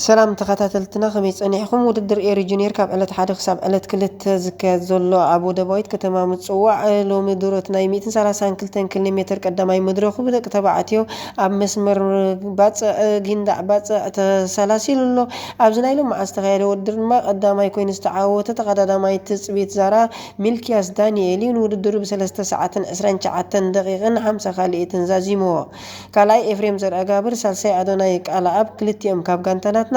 ሰላም ተኸታተልትና፣ ከመይ ጸኒሕኩም? ውድድር ኤሪ ጁኒየር ካብ ዕለት ሓደ ክሳብ ዕለት ክልተ ዝካየድ ዘሎ ኣብ ወደባዊት ከተማ ምጽዋዕ ሎሚ ድሮት ናይ ሚእትን ሰላሳን ክልተን ኪሎ ሜትር ቀዳማይ መድረኹ ብደቂ ተባዕትዮ ኣብ መስመር ባጽዕ ጊንዳዕ ባጽዕ ተሰላሲሉ ኣሎ። ኣብዚ ናይ ሎሚ መዓልቲ ዝተኻየደ ውድድር ድማ ቀዳማይ ኮይኑ ዝተዓወተ ተቐዳዳማይ ትጽቢት ዛራ ሚልኪያስ ዳንኤል እዩ። ንውድድሩ ብሰለስተ ሰዓትን ዕስራን ትሽዓተን ደቂቕን ሓምሳ ካልኢትን ዛዚምዎ። ካልኣይ ኤፍሬም ዘርኣጋብር፣ ሳልሳይ ኣዶናይ ቃልኣብ፣ ክልቲኦም ካብ ጋንታ ናትና፣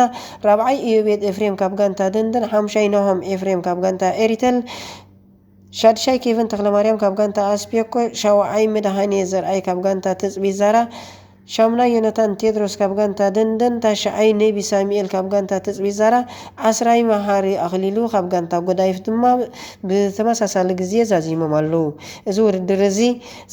ራብዓይ ኢዮቤድ ኤፍሬም ካብ ጋንታ ደንደን፣ ሓሙሻይ ናሆም ኤፍሬም ካብ ጋንታ ኤሪተል፣ ሻድሻይ ኬቨን ተኽለማርያም ካብ ጋንታ ኣስፔኮ፣ ሻውዓይ መድሃኔ ዘርኣይ ካብ ጋንታ ትጽቢት ዛራ፣ ሻሙናይ ዮናታን ቴድሮስ ካብ ጋንታ ደንደን፣ ታሽዓይ ነቢ ሳሙኤል ካብ ጋንታ ትጽቢት ዛራ፣ ዓስራይ መሃሪ ኣኽሊሉ ካብ ጋንታ ጎዳይፍ ድማ ብተመሳሳሊ ግዜ ዛዚሞም ኣለዉ። እዚ ውድድር እዚ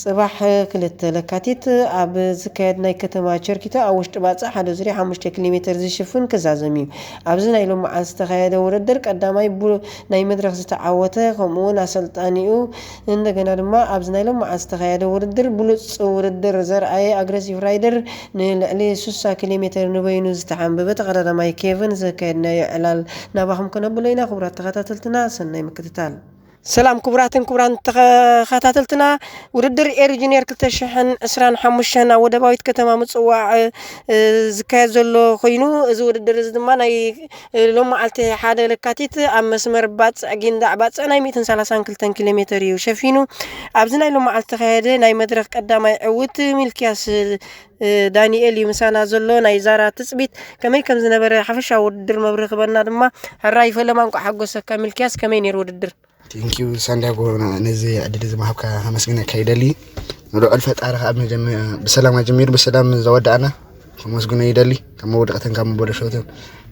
ጽባሕ ክልተ ለካቲት ኣብ ዝካየድ ናይ ከተማ ቸርኪቶ ኣብ ውሽጢ ባጽዕ ሓደ ዙርያ ሓሙሽተ ኪሎ ሜተር ዝሽፍን ክዛዘም እዩ። ኣብዚ ናይ ሎሚ መዓልቲ ዝተኻየደ ውድድር ቀዳማይ ቡ-፣ ናይ መድረኽ ዝተዓወተ፣ ከምኡ እውን ኣሰልጣኒኡ እንደገና ድማ ኣብዚ ናይ ሎሚ መዓልቲ ዝተኻየደ ውድድር ብሉጽ ውድድር ዘርኣየ ኣግረሲቭ ራይደር ንልዕሊ ስሳ ኪሎ ሜተር ንበይኑ ዝተሓንበበ ተቐዳዳማይ ኬቨን ዘካየድናዮ ዕላል ናባኹም ከነብሎ ኢና። ክቡራት ተኸታተልትና ሰናይ ምክትታል። ሰላም ክቡራትን ክቡራን ተኸታተልትና፣ ውድድር ኤሪ ጁኒየር ክልተ ሽሕን ዕስራን ሓሙሽተን ኣብ ወደባዊት ከተማ ምጽዋዕ፣ እ፣ ዝካየድ ዘሎ ኮይኑ፣ እዚ ውድድር እዚ ድማ ናይ፣ እ፣ ሎም መዓልቲ ሓደ ለካቲት ኣብ መስመር ባጽዕ ጊንዳዕ ባጽዕ ናይ ሚእትን ሰላሳን ክልተን ኪሎ ሜተር እዩ ሸፊኑ። ኣብዚ ናይ ሎም መዓልቲ ተኻየደ ናይ መድረኽ ቀዳማይ ዕውት ሚልኪያስ፣ እ፣ ዳንኤል እዩ ምሳና ዘሎ። ናይ ዛራ ትጽቢት ከመይ ከም ዝነበረ ሓፈሻዊ ውድድር መብርሂ ክበና ድማ ሕራይ ፈለማ። እንቋዕ ሓጎሰካ ሚልኪያስ። ከመይ ነይሩ ውድድር? ቴንኪዩ ሳንዲያጎ፣ ና-፣ ነዚ ዕድል እዚ ምሃብካ ከመስግነካ ይደሊ። ንልዑል ፈጣሪ ከኣ መጀመ-፣ ብሰላም ኣጀሚሩ ብሰላም ዘወዳእና ከመስግኖ ይደሊ። ካብ መወዳእተን ካብ መበለሾትን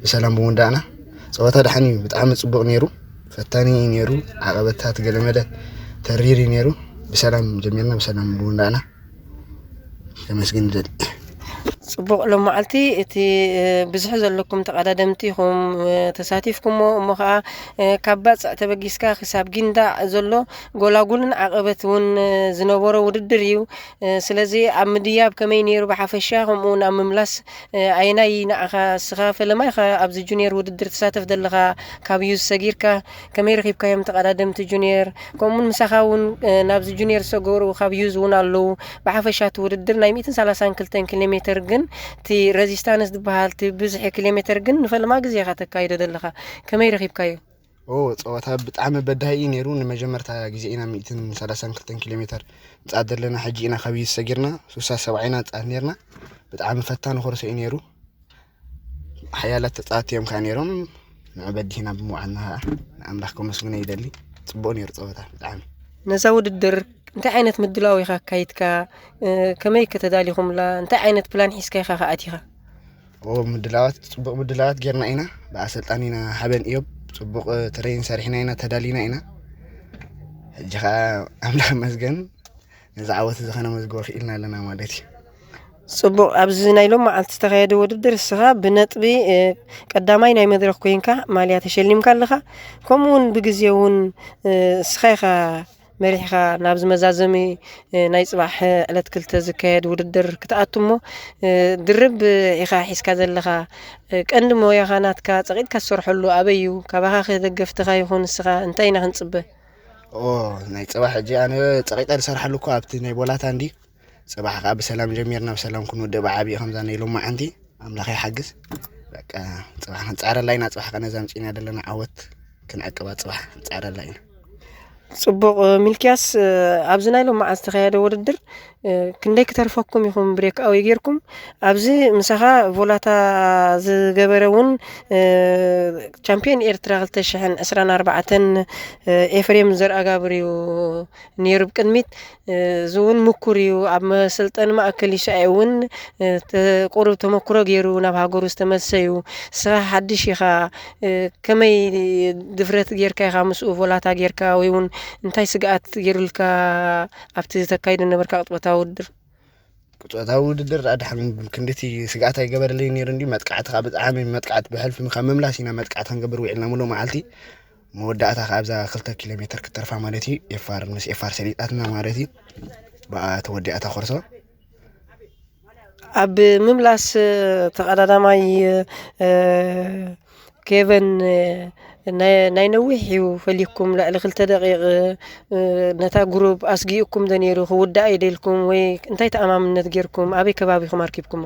ብሰላም ብምውዳእና። ጸወታ ደሓን እዩ፣ ብጣዕሚ ጽቡቕ ነይሩ። ፈታኒ እዩ ነይሩ። ዓቐበታት ገለመለ ተሪር እዩ ነይሩ። ብሰላም ጀሚርና ብሰላም ብምውዳእና ከመስግን ይደሊ። ጽቡቕ፣ ሎም መዓልቲ እቲ፣ እ፣ ብዝሒ ዘለኩም ተቐዳደምቲ ኢኹም፣ እ፣ ተሳቲፍኩሞ፣ እሞ ኸኣ፣ እ፣ ካብ ባጽዕ ተበጊስካ ክሳብ ጊንዳዕ ዘሎ ጎላጉልን ዓቐበት እውን፣ እ፣ ዝነበሮ ውድድር እዩ። እ፣ ስለዚ ኣብ ምድያብ ከመይ ነይሩ ብሓፈሻ፣ ከምኡ እውን ኣብ ምምላስ፣ እ፣ ኣየናይ ንዓኻ፣ እስኻ ፈለማ ኢኻ ኣብዚ ጁኒየር ውድድር ትሳተፍ ዘለኻ፣ ካብ ዩዝ ሰጊርካ ከመይ ረኺብካዮም ተቐዳደምቲ ጁኒየር? ከምኡውን ምሳኻ እውን፣ እ፣ ናብዚ ጁኒየር ዝሰገሩ ካብ ዩዝ እውን ኣለዉ። ብሓፈሻ እቲ ውድድር ናይ ሚእትን ሰላሳን ክልተን ኪሎ ሜተር ግን፣ እቲ ረዚስታንስ ዝበሃል፣ እቲ ብዝሒ ኪሎ ሜተር ግን ንፈለማ ግዜ ኢኻ ተካይዶ ዘለኻ። ከመይ ረኺብካዮ? ኦ፣ ጸወታ ብጣዕሚ በዳሂ እዩ ነይሩ። ንመጀመርታ ግዜ ኢና ሚእትን ሰላሳን ክልተን ኪሎ ሜተር ንጻወት ዘለና። ሕጂ ኢና ካብ ዩዝ ሰጊርና፣ ሱሳ ሰብዓ ኢና ንጻወት ነይርና። ብጣዕሚ ፈታኒ ኮርሶ እዩ ነይሩ። ሓያላት ተጻወትቲ እዮም ከኣ ነይሮም። ንዑ በዲህና ብምውዓልና ከኣ ንኣምላኽ ከመስግኖ ይደሊ። ጽቡቕ ነይሩ ጸወታ ብጣዕሚ። ነዛ ውድድር እንታይ ዓይነት ምድላው ኢኻ ኣካይድካ? እ፣ ከመይ ከ ተዳሊኹምላ? እንታይ ዓይነት ፕላን ሒዝካ ኢኻ ከ ኣቲኻ? ኦ፣ ምድላዋት፣ ጽቡቕ ምድላዋት ጌርና ኢና። ብኣሰልጣኒና ሓበን እዮብ ጽቡቕ ትሬኒንግ ሰሪሕና ኢና፣ ተዳሊና ኢና። ሕጂ ከኣ ኣምላኽ ይመስገን፣ ነዚ ዓወት እዚ ከነመዝግቦ ክኢልና ኣለና ማለት እዩ። ጽቡቕ፣ ኣብዚ ናይ ሎም መዓልቲ ዝተኻየደ ውድድር እስኻ ብነጥቢ፣ እ፣ ቀዳማይ ናይ መድረኽ ኮይንካ ማልያ ተሸሊምካ ኣለኻ። ከምኡ እውን ብግዜ እውን፣ እ፣ እስኻ ኢኻ መሪሕኻ ናብዚ መዛዘሚ፣ እ፣ ናይ ጽባሕ፣ እ፣ ዕለት ክልተ ዝካየድ ውድድር ክትኣቱ እሞ፣ እ፣ ድርብ ኢኻ ሒዝካ ዘለኻ። እ፣ ቀንዲ ሞያኻ ናትካ ጸቒጥካ ትሰርሐሉ ኣበይ እዩ? ካባኻ ከ ደገፍትኻ ይኹን ንስኻ እንታይ ኢና ክንጽበ? ኦ፣ ናይ ጽባሕ ሕጂ ኣነ ጸቒጠ ዝሰርሓሉ እኮ ኣብቲ ናይ ቦላታ እንዲ። ጽባሕ ከኣ ብሰላም ጀሚርና ብሰላም ክንውድእ ብዓቢኡ ከምዛ ናይ ሎማዓንቲ ኣምላኽ ይሓግዝ። በቃ ጽባሕ ክንጻረላ ኢና። ጽባሕ ከ ነዛ ኣምጺእና ዘለና ዓወት ክንዕቅባ ጽባሕ ክንጻረላ ኢና። ጽቡቕ፣ ሚልክያስ፣ ኣብዚ ናይ ሎማዓንቲ ዝተኻየደ ውድድር፣ ክንደይ ክተርፈኩም ኢኹም ብሬክ ኣወይ ጌርኩም? ኣብዚ ምሳኻ ቮላታ ዝገበረ እውን፣ ቻምፒዮን ኤርትራ ክልተ ሽሕን ዕስራን ኣርባዕተን ኤፍሬም ዘርኣጋብር እዩ ነይሩ ብቅድሚት። እዚ እውን ምኩር እዩ። ኣብ መሰልጠኒ ማእከል ይሻኤ እውን፣ እ፣ ተ-፣ ቁሩብ ተመኩሮ ገይሩ ናብ ሃገሩ ዝተመልሰ እዩ። ንስኻ ሓድሽ ኢኻ፣ እ፣ ከመይ ድፍረት ጌርካ ኢኻ ምስኡ ቮላታ ጌርካ ወይ እውን እንታይ ስግኣት ገይሩልካ ኣብቲ ተካይዶ ነበርካ ቅጽበታዊ ውድድር? ቅጽበታዊ ውድድር ኣድሓን ክንድቲ ስግኣት ኣይገበረለይ ነይሩ እንዲ መጥቃዕቲ ኸኣ ብጣዕሚ መጥቃዕቲ ብሕልፊ ካብ ምምላስ ኢና መጥቃዕቲ ክንገብር ውዒልና ሙሉእ መዓልቲ። መወዳእታ ከኣ ኣብዛ ክልተ ኪሎ ሜትር ክትተርፋ ማለት እዩ። ኤፋር ምስ ኤፋር ሰሊጣትና ማለት እዩ። ብኣ ተወዲኣታ ኮርሶ። ኣብ ምምላስ ተቐዳዳማይ ኬቨን ናይ ነዊሕ እዩ ፈሊኩም፣ ልዕሊ ክልተ ደቂቕ ነታ ግሩብ ኣስጊእኩም ዶ ነይሩ? ክውዳእ እዩ ደልኩም ወይ እንታይ ተኣማምነት ጌርኩም? ኣበይ ከባቢኹም ኣርኪብኩሞ?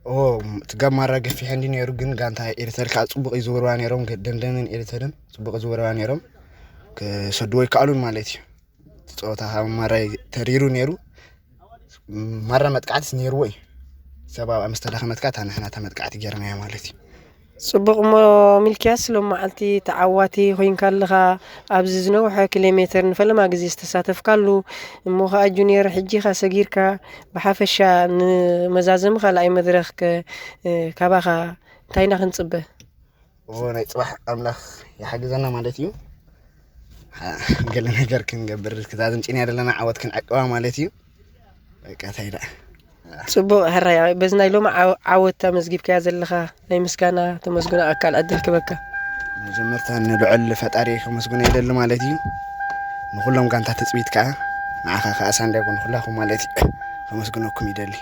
ኦ ትጋብ ማራ ገፊሕ እንዲ ነይሩ፣ ግን ጋንታ ኤርተር ከዓ ፅቡቅ እዩ ዝወርዋ ነይሮም። ደንደንን ኤርተርን ፅቡቅ ዝወርዋ ነይሮም፣ ክሰድዎ ይከኣሉን ማለት እዩ። እቲ ፀወታ ካብ ማራ ተሪሩ ነይሩ። ማራ መጥቃዕትስ ነይርዎ እዩ። ሰብ ኣብ ምስ ተዳኸመትካ እታ ንሕና እታ መጥቃዕቲ ጌርናዮ ማለት እዩ። ጽቡቕ። እሞ ሚልክያስ፣ ሎም መዓልቲ ተዓዋቲ ኮይንካ ኣለኻ። ኣብዚ ዝነውሐ ኪሎ ሜተር ንፈለማ ግዜ ዝተሳተፍካሉ እሞ ኸኣ ጁኒየር ሕጂ ኢኻ ሰጊርካ። ብሓፈሻ ንመዛዘሚ ካልኣይ መድረኽ ከ ካባኻ እንታይ ኢና ክንጽበ? እዎ ናይ ጽባሕ ኣምላኽ ይሓግዘና ማለት እዩ። ገለ ነገር ክንገብር ክዛዝም ጭንያ ዘለና ዓወት ክንዕቅባ ማለት እዩ። በቃ እንታይ ደኣ። ጽቡቕ። ሕራይ፣ በዚ ናይ ሎሚ ዓወት ኣመዝጊብካያ ዘለኻ ናይ ምስጋና ተመስግኖ ኣካል ዕድል ክበካ። መጀመርታ ንልዑል ፈጣሪ ከመስግኖ ይደሊ ማለት እዩ። ንኹሎም ጋንታ ትጽቢት ከዓ ንዓኻ ከዓ ሳንዳጎ ንኹላኹም ማለት እዩ ከመስግነኩም ይደሊ።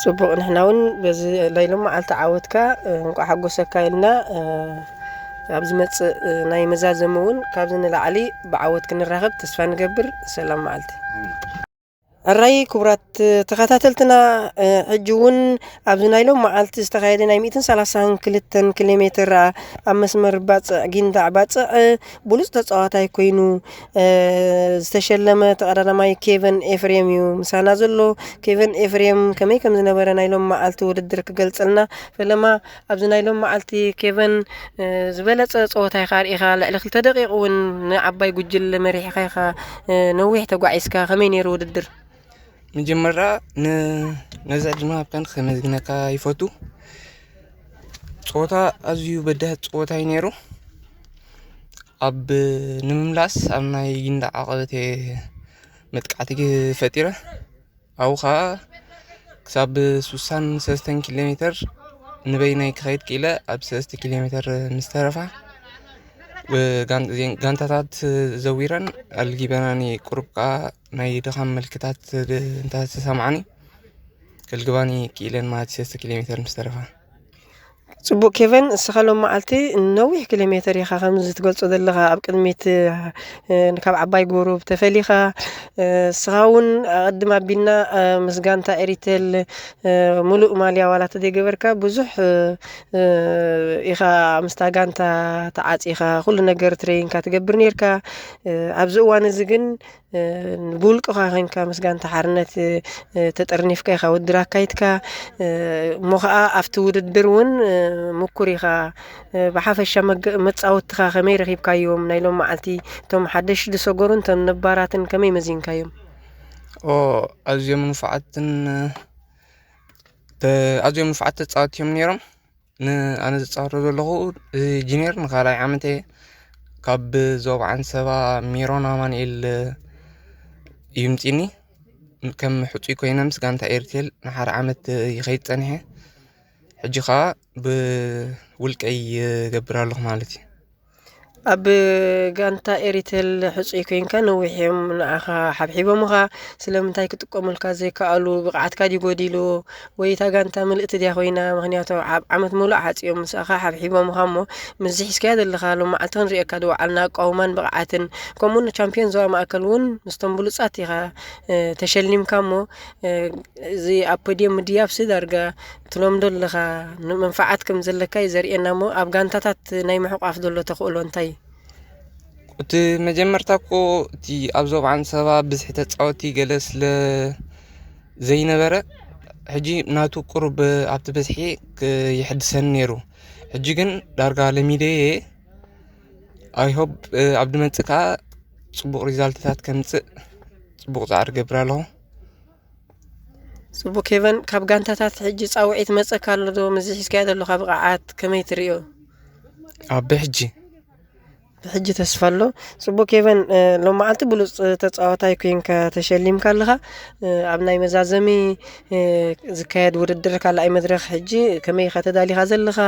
ጽቡቕ። ንሕና እውን በዚ ናይ ሎም መዓልቲ ዓወትካ እንቋዕ ሓጎሰካ ኢልና፣ ኣብ ዝመጽእ ናይ መዛዘሚ እውን ካብዚ ንላዕሊ ብዓወት ክንራኸብ ተስፋ ንገብር። ሰላም መዓልቲ። ሕራይ ክቡራት ተኸታተልትና፣ ሕጂ እውን ኣብዚ ናይ ሎም መዓልቲ ዝተኻየደ ናይ ሚእትን ሰላሳን ክልተን ኪሎ ሜትር ኣብ መስመር ባጽዕ ጊንዳዕ ባጽዕ ብሉጽ ተጻዋታይ ኮይኑ ዝተሸለመ ተቐዳዳማይ ኬቨን ኤፍሬም እዩ ምሳና ዘሎ። ኬቨን ኤፍሬም ከመይ ከም ዝነበረ ናይ ሎም መዓልቲ ውድድር ክገልጸልና ፈለማ ኣብዚ ናይ ሎም መዓልቲ ኬቨን ዝበለጸ ጸወታ ኢኻ ኣርኢኻ። ልዕሊ ክልተ ደቂቕ እውን ንዓባይ ጉጅለ መሪሕኻ ኢኻ ነዊሕ ተጓዒዝካ። ከመይ ነይሩ ውድድር? መጀመርያ ነዚ ዕድል ምሃብካን ከመስግነካ ይፈቱ። ጸወታ ኣዝዩ በዳህ ጸወታ እዩ ነይሩ። ኣብ ንምምላስ ኣብ ናይ ጊንዳዕ ዓቐበት እየ መጥቃዕቲ ፈጢረ። ኣብኡ ኸኣ ክሳብ ሱሳን ሰለስተን ኪሎ ሜተር ንበይነይ ክኸይድ ክኢለ። ኣብ ሰለስተ ኪሎ ሜተር ምስ ተረፋ፣ ጋንታታት ዘዊረን ኣልጊበናኒ። ቁሩብ ከኣ ናይ ድኻም ምልክታት እንተተሰምዓኒ፣ ከልግባኒ ክኢለን ማለት እዩ። ሰለስተ ኪሎ ሜተር ምስ ተረፋ። ጽቡቕ ኬቨን፣ እስኻ ሎም መዓልቲ ነዊሕ ኪሎ ሜተር ኢኻ ከምዚ ትገልጾ ዘለኻ፣ ኣብ ቅድሚት ካብ ዓባይ ጎሮብ ተፈሊኻ። እስኻ እውን ኣቐድም ኣቢልና ምስ ጋንታ ኤሪቴል ምሉእ ማልያ ዋላ ተዘይገበርካ፣ ብዙሕ ኢኻ ምስታ ጋንታ ተዓጺኻ፣ ኩሉ ነገር ትሬኒንካ ትገብር ኔርካ። ኣብዚ እዋን እዚ ግን ብውልቅኻ ኮይንካ ምስ ጋንታ ሓርነት ተጠርኒፍካ ኢኻ ውድድር ኣካይድካ። እሞ ኸኣ ኣብቲ ውድድር እውን ምኩር ኢኻ። ብሓፈሻ መጻወትትኻ ከመይ ረኺብካዮም? ናይ ሎም መዓልቲ እቶም ሓደሽቲ ዝሰገሩን እቶም ነባራትን ከመይ መዚንካዮም? ኣዝዮም ንፉዓትን ኣዝዮም ንፉዓት ተጻወትቲ እዮም ነይሮም። ንኣነ ዝጻወሮ ዘለኹ ጂኒየር ንኻልኣይ ዓመት እየ። ካብ ዞባ ዓንሰባ ሚሮን ኣማኑኤል እዩ ምጺኒ። ከም ሕጹይ ኮይነ ምስ ጋንታ ኤርቴል ንሓደ ዓመት ይኸይድ ጸኒሐ። ሕጂ ኸኣ ብውልቀይ ይገብር ኣለኹ ማለት እዩ። ኣብ ጋንታ ኤሪቴል ሕጹይ ኮይንካ ነዊሕ እዮም ንዓኻ ሓብሒቦምኻ። ስለምንታይ ክጥቀሙልካ ዘይከኣሉ? ብቕዓትካ ድዩ ጎዲሉ? ወይ እታ ጋንታ ምልእቲ ድያ ኮይና? ምኽንያቱ ኣብ ዓመት ሙሉእ ሓጺዮም ምሳኻ ሓብሒቦምኻ እሞ ምስዚ ሒዝካዮ ዘለኻ ሎም መዓልቲ ክንርእየካ ድወዓልና ኣቃውማን ብቕዓትን ከምኡ እውን ቻምፒዮን ዞባ ማእከል እውን ምስቶም ብሉጻት ኢኻ ተሸሊምካ እሞ እዚ ኣብ ፖድየም ምድያብሲ ዳርጋ ትለምዶ ኣለኻ። ንመንፈዓት ከም ዘለካ እዩ ዘርእየና እሞ ኣብ ጋንታታት ናይ ምሕቋፍ ዘሎ ተኽእሎ እንታይ እዩ? እቲ መጀመርታ እኮ እቲ ኣብ ዞባ ዓንሰባ ብዝሒ ተጻወቲ ገለ ስለ ዘይነበረ ሕጂ ናቱ ቁሩብ ኣብቲ ብዝሒ ይሕድሰኒ ነይሩ። ሕጂ ግን ዳርጋ ለሚደየ። ኣይሆብ ኣብ ድመጽእ ከዓ ጽቡቕ ሪዛልትታት ከምጽእ ጽቡቕ ጻዕሪ ገብር ኣለኹ። ጽቡቅ ኬቨን፣ ካብ ጋንታታት ሕጂ ጻውዒት መጸካ ኣሎ ዶ? ምስዚ ሒዝካዮ ዘለኻ ብቕዓት ከመይ ትርእዮ? ኣብ ብሕጂ ብሕጂ ተስፋ ኣሎ። ጽቡቅ ኬቨን፣ ሎም መዓልቲ ብሉጽ ተጻዋታይ ኮይንካ ተሸሊምካ ኣለኻ። ኣብ ናይ መዛዘሚ ዝካየድ ውድድር ካልኣይ መድረኽ ሕጂ ከመይ ኢኻ ተዳሊኻ ዘለኻ?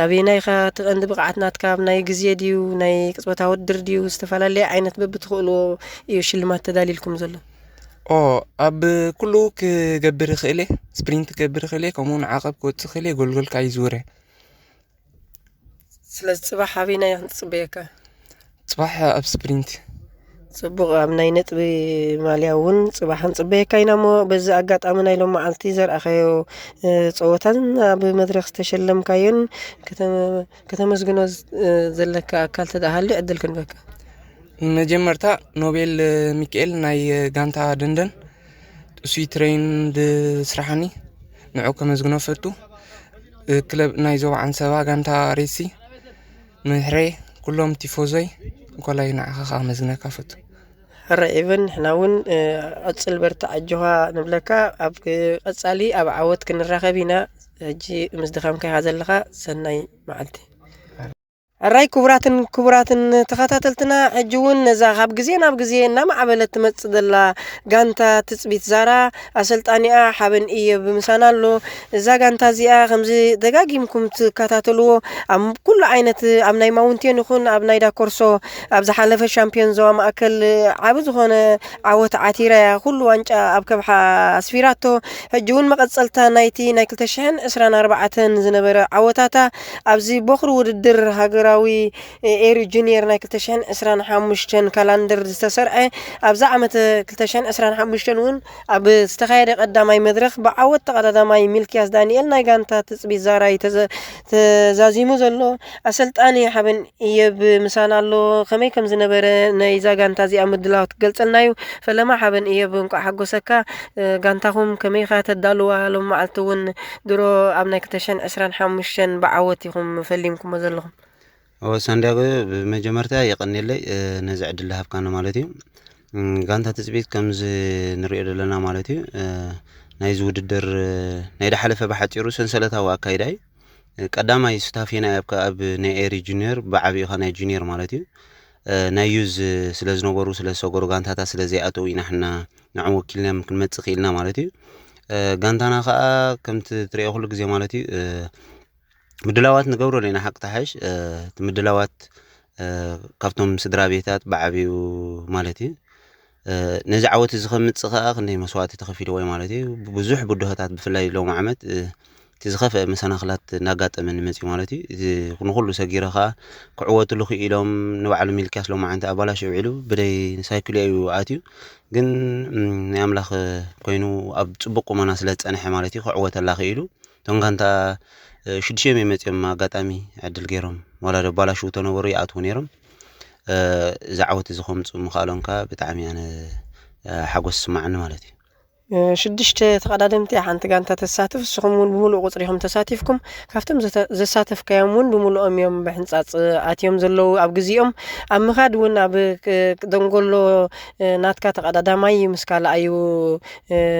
ኣበየናይ ኢኻ እቲ ቀንዲ ብቕዓት ናትካ? ኣብ ናይ ግዜ ድዩ ናይ ቅጽበታዊ ውድድር ድዩ ዝተፈላለየ ዓይነት በብትኽእልዎ እዩ ሽልማት ተዳሊልኩም ዘሎ? ኦ ኣብ ኩሉ ክገብር ይኽእል እየ። ስፕሪንት ክገብር ይኽእል እየ፣ ከምኡ እውን ዓቐብ ክወፅእ ይኽእል እየ። ጎልጎል ከዓ ይዝውር እየ። ስለዚ ፅባሕ ኣበይና ክንፅበየካ? ፅባሕ ኣብ ስፕሪንት። ፅቡቕ፣ ኣብ ናይ ነጥቢ ማልያ እውን ፅባሕ ክንፅበየካ ኢና። እሞ በዚ ኣጋጣሚ ናይ ሎም መዓልቲ ዘርኣኸዮ ፀወታን ኣብ መድረክ ዝተሸለምካዮን ከተመስግኖ ዘለካ ኣካል ተደኣ ሃልዩ ዕድል ክንበካ። መጀመርታ ኖቤል ሚካኤል ናይ ጋንታ ደንደን ጥሱይ ትሬንድ ስራሕኒ ንዑ ከመስግኖ ፈቱ። ክለብ ናይ ዞባ ዓንሰባ ጋንታ ሬሲ ምሕሬ ኩሎም ቲፎዞይ እንኮላይ ንዓኻ ከዓ ከመስግነካ ፈቱ። ሕረ ኤቨን ንሕና እውን ቀፅል በርትዕ ኣጆኻ ንብለካ። ኣብ ቀፃሊ ኣብ ዓወት ክንራኸብ ኢና። ሕጂ ምስ ድኻምካ ኢኻ ዘለኻ። ሰናይ መዓልቲ። ሕራይ ክቡራትን ክቡራትን ተኸታተልትና፣ ሕጂ እውን ነዛ ካብ ግዜ ናብ ግዜ እናማዕበለት ትመጽእ ዘላ ጋንታ ትጽቢት ዛራ ኣሰልጣኒኣ ሓበን እየ ብምሳና ኣሎ። እዛ ጋንታ እዚኣ ከምዚ ደጋጊምኩም ትከታተልዎ ኣብ ኩሉ ዓይነት ኣብ ናይ ማውንቴን ይኹን ኣብ ናይ ዳኮርሶ ኣብ ዝሓለፈ ሻምፒዮን ዞባ ማእከል ዓቢ ዝኾነ ዓወት ዓቲራ እያ። ኩሉ ዋንጫ ኣብ ከብሓ ኣስፊራቶ። ሕጂ እውን መቐጸልታ ናይቲ ናይ ክልተ ሽሕን ዕስራን ኣርባዕተን ዝነበረ ዓወታታ ኣብዚ ቦኽሪ ውድድር ሃገራዊ ኤሪ ጁኒየር ናይ ክልተ ሽሕን ዕስራን ሓሙሽተን ካላንደር ዝተሰርዐ ኣብዛ ዓመት ክልተ ሽሕን ዕስራን ሓሙሽተን እውን ኣብ ዝተኻየደ ቀዳማይ መድረኽ ብዓወት ተቐዳዳማይ ሚልክያስ ዳንኤል ናይ ጋንታ ትጽቢት ዛራይ ተዘ- ተዛዚሙ ዘሎ ኣሰልጣኒ ሓበን እየብ ምሳና ኣሎ። ከመይ ከም ዝነበረ ናይዛ ጋንታ እዚኣ ምድላው ትገልጸልና እዩ። ፈለማ ሓበን እየብ እንቋዕ ሓጎሰካ። ጋንታኹም ከመይኻ ተዳልዋ ሎም መዓልቲ እውን ድሮ ኣብ ናይ ክልተ ሽሕን ዕስራን ሓሙሽተን ብዓወት ኢኹም ፈሊምኩሞ ዘለኹም። ኦ ሳንዲያጎ፣ ብመጀመርታ የቐንየለይ ነዚ ዕድል ዝሃብካና ማለት እዩ። ጋንታ ትጽቢት ከምዚ ንሪኦ ዘለና ማለት እዩ፣ ናይዚ ውድድር ናይ ድሓለፈ ብሓፂሩ ሰንሰለታዊ ኣካይዳ እዩ። ቀዳማይ ስታፌና ኣብ ኣብ ናይ ኤሪ ጁኒየር ብዓቢኡ ኸ ናይ ጁኒየር ማለት እዩ። ናይ ዩዝ ስለ ዝነበሩ ስለ ዝሰገሩ ጋንታታት ስለ ዘይኣተው ኢና ሕና ንዕም ወኪልናዮም ክንመፅእ ክኢልና ማለት እዩ። ጋንታና ከዓ ከምቲ ትሪኦ ኩሉ ግዜ ማለት እዩ ምድላዋት ንገብረሉ ኢና። ሓቂ ተሓሽ እቲ ምድላዋት ካብቶም ስድራ ቤታት ብዓቢኡ ማለት እዩ። ነዚ ዓወት እዚ ከምፅእ ከዓ ክንደይ መስዋእቲ ተኸፊልዎ እዩ ማለት እዩ። ብዙሕ ብድሆታት ብፍላይ ሎም ዓመት እቲ ዝኸፍአ መሰናኽላት እናጋጠመኒ መፅዩ ማለት እዩ። እቲ ንኩሉ ሰጊረ ከዓ ክዕወትሉ ክኢሎም ንባዕሉ ሚልክያስ ሎማዓንቲ ኣባላሽ ውዒሉ ብደይ ሳይክሉ እዩ ኣትዩ። ግን ናይ ኣምላኽ ኮይኑ ኣብ ፅቡቅ ቁመና ስለ ዝፀንሐ ማለት እዩ ክዕወተላ ክኢሉ። እቶም ጋንታ ሽዱሽዮም እዮም መፅኦም ኣጋጣሚ ዕድል ገይሮም ዋላ ዶ ኣባላሽው ተነበሩ ይኣትዉ ነይሮም። እዚ ዓወት እዚ ከምፅኡ ምኽኣሎም ከዓ ብጣዕሚ ኣነ ሓጎስ ይስማዓኒ ማለት እዩ። ሽዱሽተ ተቐዳደምቲ ሓንቲ ጋንታ ተሳትፍ፣ ንስኹም እውን ብምሉእ ቁፅሪ ኢኹም ተሳቲፍኩም። ካብቶም ዘሳተፍካዮም እውን ብምሉኦም እዮም ብሕንፃፅ ኣትዮም ዘለዉ ኣብ ግዜኦም። ኣብ ምኻድ እውን ኣብ ደንጎሎ ናትካ ተቐዳዳማይ ምስ ካልኣዩ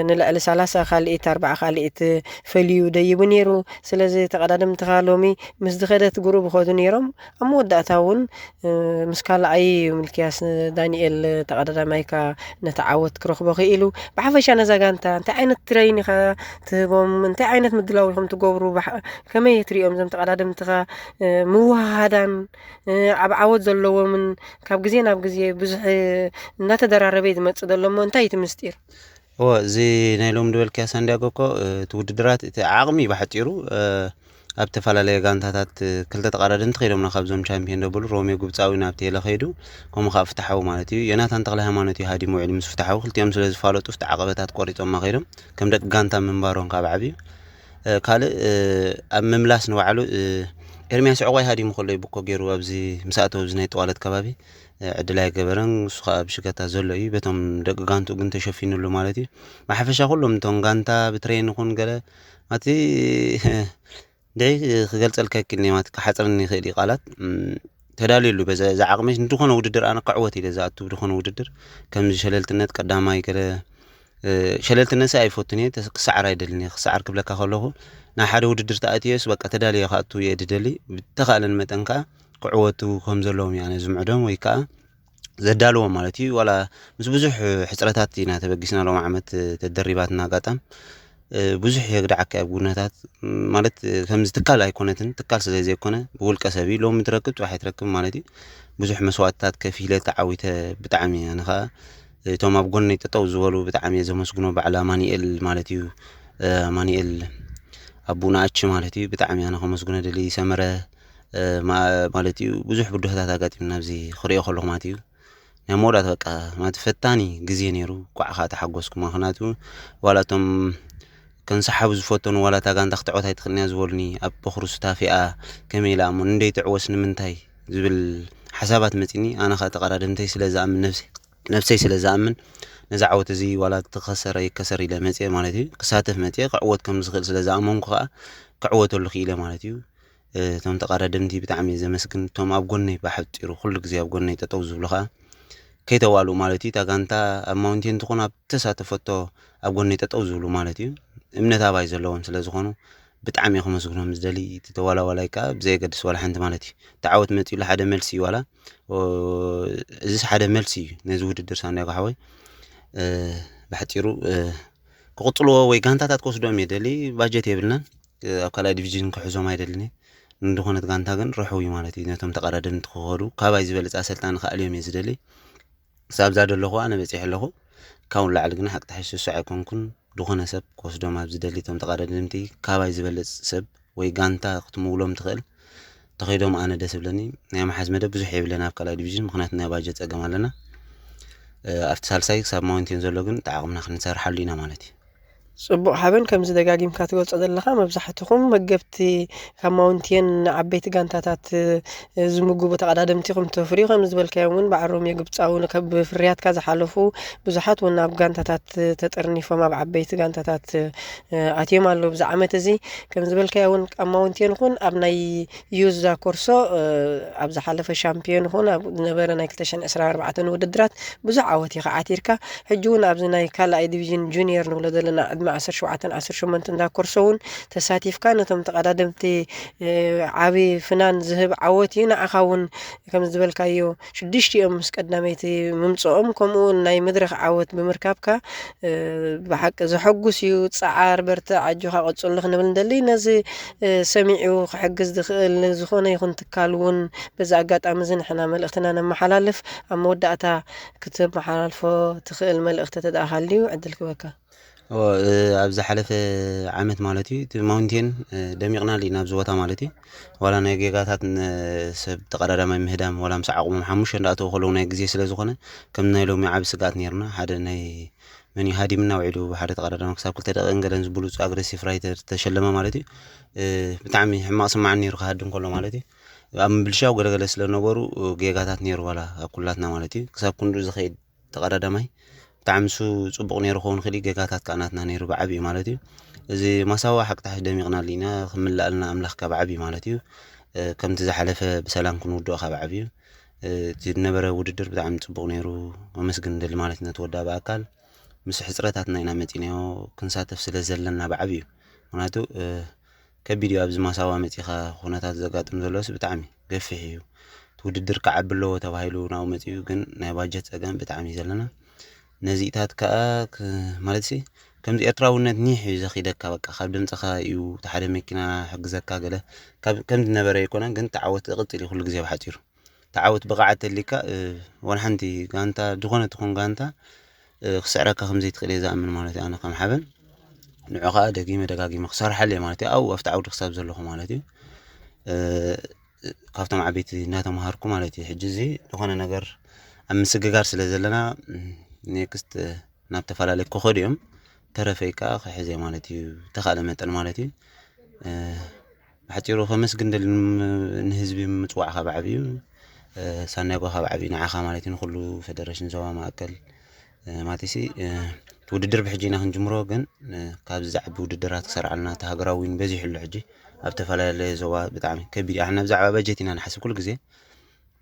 ንልዕሊ ሰላሳ ካልኢት ኣርባዓ ካልኢት ፈልዩ ደይቡ ነይሩ። ስለዚ ተቐዳደምትኻ ሎሚ ምስ ዝኸደት ግሩብ ይኸዱ ነይሮም። ኣብ መወዳእታ እውን ምስ ካልኣይ እዩ ሚልክያስ ዳንኤል ተቐዳዳማይካ ነቲ ዓወት ክረኽቦ ክኢሉ። ብሓፈሻ ነዛ ጋንታ እንታይ ዓይነት ትረይን ኢኻ ትህቦም? እንታይ ዓይነት ምድላው ኢኹም ትገብሩ? ከመይ ትሪኦም እዞም ተቐዳደምትኻ? ምውሃሃዳን ኣብ ዓወት ዘለዎምን ካብ ግዜ ናብ ግዜ ብዙሕ እናተደራረበ እዩ ዝመፅእ ዘሎ እሞ እንታይ እቲ ምስጢር? እወ፣ እዚ ናይ ሎም ድበልካዮ ሳንዲያጎ እኮ እቲ ውድድራት እቲ ዓቕሚ እዩ ብሓፂሩ ኣብ ተፈላለየ ጋንታታት ክልተ ተቐዳደምቲ ከይዶምና ካብዞም ቻምፒዮን ደብሉ ሮሜ ጉብፃዊ ናብ ቴለ ከይዱ ከምኡ ከዓ ፍትሓዊ ማለት እዩ ዮናታን ተክለ ሃይማኖት እዩ ሃዲሙ ውዒሉ ምስ ፍትሓዊ ክልቲኦም ስለ ዝፋለጡ ፍቲ ዓቐበታት ቆሪፆማ ከይዶም ከም ደቂ ጋንታ ምንባሮም ካብ ዓብዩ ካልእ ኣብ ምምላስ ንባዕሉ ኤርሚያስ ዕቋይ ሃዲሙ ከሎ ይብኮ ገይሩ ኣብዚ ምስ ኣተው ኣብዚ ናይ ጠዋለት ከባቢ ዕድል ኣይገበረን። ንሱ ከዓ ኣብ ሽገታ ዘሎ እዩ። በቶም ደቂ ጋንቱ ግን ተሸፊኑሉ ማለት እዩ። ብሓፈሻ ኩሎም እቶም ጋንታ ብትሬን ይኹን ገለ እቲ ድዒ ክገልፀልካ ይክእል ማለት ክሓፅረኒ ይኽእል እዩ ቃላት ተዳልየሉ በዛ ዓቕመይ ንድኾነ ውድድር ኣነ ክዕወት ኢለ ዝኣቱ ብድኾነ ውድድር ከምዚ ሸለልትነት ቀዳማይ ገለ ሸለልትነትሲ ኣይፈቱን እየ፣ ክሰዓር ኣይደልን እየ። ክሰዓር ክብለካ ከለኹ፣ ናብ ሓደ ውድድር ተኣትየስ በቃ ተዳልየ ክኣቱ እየ ድደሊ። ብተኻእለኒ መጠን ከኣ ክዕወቱ ከም ዘለዎም እየ ኣነ ዝምዕዶም ወይ ከኣ ዘዳልዎም ማለት እዩ። ዋላ ምስ ብዙሕ ሕጽረታት ኢና ተበጊስና ሎም ዓመት ተደሪባትና ኣጋጣም ብዙሕ የግድዓካ ኣብ ጉነታት ማለት ከምዚ ትካል ኣይኮነትን ትካል ስለ ዘይኮነ ብውልቀ ሰብ እዩ ሎሚ ትረክብ ጽባሕ ኣይትረክብ ማለት እዩ ብዙሕ መስዋእትታት ከፊለ ተዓዊተ ብጣዕሚ ኣነ ከኣ እቶም ኣብ ጎነይ ጠጠው ዝበሉ ብጣዕሚ እየ ዘመስግኖ። በዓል ኣማኒኤል ማለት እዩ፣ ኣማኒኤል ኣቡና ኣች ማለት እዩ። ብጣዕሚ ኣነ ከመስግኖ ደሊ ሰመረ ማለት እዩ። ብዙሕ ብድሆታት ኣጋጢምና ኣብዚ ክሪኦ ከለኹ ማለት እዩ። ናይ መወዳት በቃ ማለት ፈታኒ ግዜ ነይሩ። ኳዕ ከዓ ተሓጎስኩ። ምክንያቱ ዋላ እቶም ከንሰሓቡ ዝፈተኑ ዋላ እታ ጋንታ ክትዕወት ኣይትኽእልን እያ ዝበሉኒ ኣብ በክሩ ስታፊኣ ከመይ ኢላ እሞ እንደይ ትዕወስ ንምንታይ ዝብል ሓሳባት መፂኒ። ኣነ ከዓ ተቐዳደምተይ ስለ ዝኣምን ነብሰይ ነብሰይ ስለ ዝኣምን ነዚ ዓወት እዚ ዋላ ተኸሰረ ይከሰር ኢለ መፅየ ማለት እዩ። ክሳተፍ መፅየ ክዕወት ከም ዝኽእል ስለ ዝኣመንኩ ከዓ ክዕወተሉ ክኢለ ማለት እዩ። እቶም ተቐዳደምቲ ብጣዕሚ እየ ዘመስግን። እቶም ኣብ ጎነይ ብሓፂሩ ኩሉ ግዜ ኣብ ጎነይ ጠጠው ዝብሉ ከዓ ከይተዋሉ ማለት እዩ። እታ ጋንታ ኣብ ማውንቴን ትኹን ኣብ ተሳተፈቶ ኣብ ጎነይ ጠጠው ዝብሉ ማለት እዩ። እምነት ኣባይ ዘለዎም ስለ ዝኾኑ ብጣዕሚ እየ ከመስግኖም ዝደሊ። እቲ ተዋላዋላይ ከዓ ብዘየገድስ ዋላ ሓንቲ ማለት እዩ። እቲ ዓወት መፂኡሉ ሓደ መልሲ እዩ ዋላ እዚ ሓደ መልሲ እዩ ነዚ ውድድር ሳንዲያጎ ሓወይ። ብሓፂሩ ክቕፅልዎ ወይ ጋንታታት ክወስዶም እየ ደሊ። ባጀት የብልናን። ኣብ ካልኣይ ዲቪዥን ክሕዞም ኣይደልን እየ። ንድኾነት ጋንታ ግን ርሑው እዩ ማለት እዩ። ነቶም ተቐዳደምቲ ክኸዱ ካባይ ዝበለፀ ኣሰልጣኒ ክኣልዮም እየ ዝደሊ። ክሳብ እዛ ዘለኹ ኣነ በፂሐ ኣለኹ። ካብኡ ንላዕሊ ግን ሓቂ ተሓሽሶ ኣይኮንኩን። ዝኾነ ሰብ ክወስዶም ኣብ ዝደሊ እቶም ተቐዳደምቲ ካባይ ዝበለፅ ሰብ ወይ ጋንታ ክትምውሎም ትኽእል ተኸይዶም ኣነ ደስ ብለኒ። ናይ ምሓዝ መደብ ብዙሕ የብለን ኣብ ካልኣይ ዲቪዥን፣ ምክንያቱ ናይ ባጀት ፀገም ኣለና። ኣብቲ ሳልሳይ ክሳብ ማውንቴን ዘሎ ግን ተዓቕምና ክንሰርሓሉ ኢና ማለት እዩ። ጽቡቕ ሓበን፣ ከምዚ ደጋጊምካ ትገልጾ ዘለኻ መብዛሕትኹም መገብቲ ካብ ማውንቴን ንዓበይቲ ጋንታታት ዝምግቡ ተቐዳደምቲ ኢኹም ትፍርዩ። ከም ዝበልካዮ እውን ባዕሮም የግብጻዊ ብፍርያትካ ዝሓለፉ ብዙሓት እውን ኣብ ጋንታታት ተጠርኒፎም ኣብ ዓበይቲ ጋንታታት ኣትዮም ኣለዉ። ብዚ ዓመት እዚ ከም ዝበልካዮ እውን ኣብ ማውንቴን ይኹን ኣብ ናይ ዩዝ ዛኮርሶ ኣብ ዝሓለፈ ሻምፒዮን ይኹን ኣብ ዝነበረ ናይ ክልተ ሽሕን ዕስራን ኣርባዕተን ውድድራት ብዙሕ ዓወት ኢኻ ዓቲርካ። ሕጂ እውን ኣብዚ ናይ ካልኣይ ዲቪዥን ጁኒየር ንብሎ ዘለና ዕድመ ዓሰርተ ሸውዓተን ዓሰርተ ሸሞንተን ዛኮርሶ እውን ተሳቲፍካ ነቶም ተቐዳደምቲ ዓቢ ፍናን ዝህብ ዓወት እዩ። ንዓኻ እውን ከም ዝበልካዮ ሽዱሽቲኦም ምስ ቀዳመይቲ ምምፅኦም ከምኡ እውን ናይ መድረኽ ዓወት ብምርካብካ ብሓቂ ዘሐጉስ እዩ። ፃዓር በርትዕ ኣጆኻ ቀፅሉ ክንብል ንደሊ። ነዚ ሰሚዑ ክሕግዝ ዝኽእል ዝኾነ ይኹን ትካል እውን በዚ ኣጋጣሚ እዚ ንሕና መልእኽትና ነመሓላልፍ። ኣብ መወዳእታ ክትመሓላልፎ ትኽእል መልእኽቲ ተደኣ ሃልዩ ዕድል ክበካ። ኣብ ዝሓለፈ ዓመት ማለት እዩ እቲ ማውንቴን ደሚቕናሉ ኢና ኣብዚ ቦታ ማለት እዩ። ዋላ ናይ ጌጋታት ሰብ ተቐዳዳማይ ምህዳም ዋላ ምስ ዓቕሞም ሓሙሽተ እንዳእተው ከለዉ ናይ ግዜ ስለ ዝኾነ ከም ናይ ሎሚ ዓብ ስጋት ነይርና ሓደ ናይ መን ሃዲምና ውዒሉ ሓደ ተቐዳዳማ ክሳብ ክልተ ደቂቕን ገለን ዝብሉፁ ኣግረሲቭ ራይተር ተሸለመ ማለት እዩ። ብጣዕሚ ሕማቕ ስማዕን ነይሩ ክሃድም ከሎ ማለት እዩ። ኣብ ምብልሻው ገለገለ ስለነበሩ ጌጋታት ነይሩ ዋላ ኣብ ኩላትና ማለት እዩ። ክሳብ ክንዱ ዝኸይድ ተቐዳዳማይ ብጣዕሚ ንሱ ፅቡቕ ነይሩ ክኸውን ክእል ጌጋታት ከዓ ናትና ነይሩ ብዓብዩ ማለት እዩ። እዚ ማሳዋ ሓቅታሕ ደሚቕናሉ ኢና ክምላኣልና ኣምላኽ ካብ ዓብዩ ማለት እዩ። ከምቲ ዝሓለፈ ብሰላም ክንውድኦ ካብ ዓብዩ እቲ ዝነበረ ውድድር ብጣዕሚ ፅቡቕ ነይሩ። ኣመስግን ደሊ ማለት ነቲ ወዳ ብኣካል ምስ ሕፅረታትና ኢና መፂናዮ ክንሳተፍ ስለ ዘለና ብዓብዩ ምክንያቱ ከቢድ እዩ ኣብዚ ማሳዋ መፂኻ ኩነታት ዘጋጥም ዘሎስ ብጣዕሚ ገፊሕ እዩ። እቲ ውድድር ክዓቢ ኣለዎ ተባሂሉ ናብኡ መፂኡ ግን ናይ ባጀት ፀገም ብጣዕሚ እዩ ዘለና። ነዚኢታት ከዓ ማለት ሲ ከምዚ ኤርትራውነት ኒሕ እዩ ዘኺደካ በቃ ካብ ድምፅኻ እዩ እቲ ሓደ መኪና ሕግዘካ ገለ ከምዚ ነበረ ኣይኮነን ግን ተዓወት ዝቕፅል እዩ ኩሉ ግዜ ብሓፂሩ ተዓወት ብቕዓት ተሊካ ዋላ ሓንቲ ጋንታ ዝኾነ ትኹን ጋንታ ክስዕረካ ከምዘይትኽእል እየ ዝኣምን ማለት እዩ ኣነ ከም ሓበን ንዑ ከዓ ደጊመ ደጋጊመ ክሰርሓሉ እየ ማለት እዩ ኣብኡ ኣብቲ ዓውዲ ክሳብ ዘለኹ ማለት እዩ ካብቶም ዓበይቲ እናተምሃርኩ ማለት እዩ ሕጂ እዚ ዝኾነ ነገር ኣብ ምስግጋር ስለ ዘለና ኔክስት ናብ ተፈላለየ ክኸዱ እዮም ተረፈይ ከዓ ክሕዘ ማለት እዩ ተኻእለ መጠን ማለት እዩ ብሓፂሩ ከመስግን ደሊ ንህዝቢ ምፅዋዕካ ብዓብዩ ሳናይጓኻ ብዓብዩ ንዓኻ ማለት እዩ ንኩሉ ፌደሬሽን ዞባ ማእከል ማለት ሲ ውድድር ብሕጂ ኢና ክንጅምሮ ግን ካብዚ ዝዓቢ ውድድራት ክሰርዓልና እቲ ሃገራዊ እውን በዚሑ ኣሎ ሕጂ ኣብ ተፈላለየ ዞባ ብጣዕሚ ከቢድ ኣሕና ብዛዕባ በጀት ኢና ንሓስብ ኩሉ ግዜ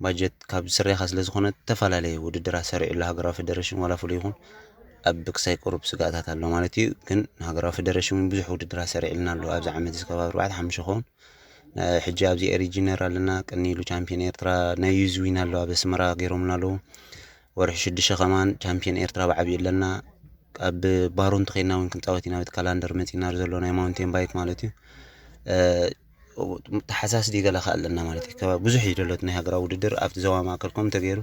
ባጀት ካብ ዝስረኻ ስለ ዝኾነ ዝተፈላለየ ውድድራት ሰሪዑ ኣሎ ሃገራዊ ፌደሬሽን ዋላ ፍሉይ ይኹን ኣብ ክሳይ ቁሩብ ስጋእታት ኣሎ ማለት እዩ ግን ሃገራዊ ፌደሬሽን እውን ብዙሕ ውድድራት ሰሪዕልና ኣሎ ኣብዚ ዓመት እዚ ከባቢ ኣርባዕተ ሓሙሽተ ኸውን ሕጂ ኣብዚ ኤሪጂነር ኣለና ቅኒ ኢሉ ቻምፒዮን ኤርትራ ናይ ዩዝ ዊን ኣሎ ኣብ ኣስመራ ገይሮምና ኣለዉ ወርሒ ሽዱሽተ ከማን ቻምፒዮን ኤርትራ ብዓብዩ ኣለና ኣብ ባሮ እንተኸይድና እውን ክንፃወት ኢና እቲ ካላንደር መፂና ዘሎ ናይ ማውንቴን ባይክ ማለት እዩ ተሓሳስ ዲ ገለ ከ ኣለና ማለት እዩ ብዙሕ እዩ ደሎት ናይ ሃገራዊ ውድድር ኣብቲ ዞባ ማእከል ከም ተገይሩ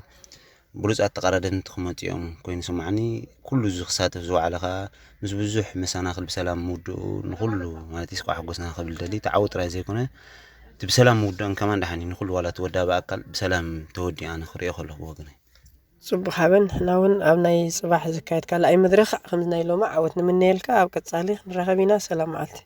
ብሉፃት ተቐዳደምቲ ክመፅኦም ኮይኑ ስማዕኒ። ኩሉ እዚ ክሳተፍ ዝወዓለ ከዓ ምስ ብዙሕ መሰናኽል ብሰላም ምውድኡ ንኩሉ ማለት እዩ ስቋ ሓጎስና ክብል ደሊ ተዓው ጥራይ ዘይኮነ እቲ ብሰላም ምውድኦም ከማን ደሓን እዩ። ንኩሉ ዋላ እቲ ወዳ ብኣካል ብሰላም ተወዲኣ ንክሪኦ ከለኹ ብወገነይ። ጽቡቕ ሓበን። ንሕና እውን ኣብ ናይ ጽባሕ ዝካየድ ካልኣይ መድረኽ ከምዚ ናይ ሎሚ ዓወት ንምነየልካ። ኣብ ቀጻሊ ክንራኸብ ኢና። ሰላም መዓልቲ።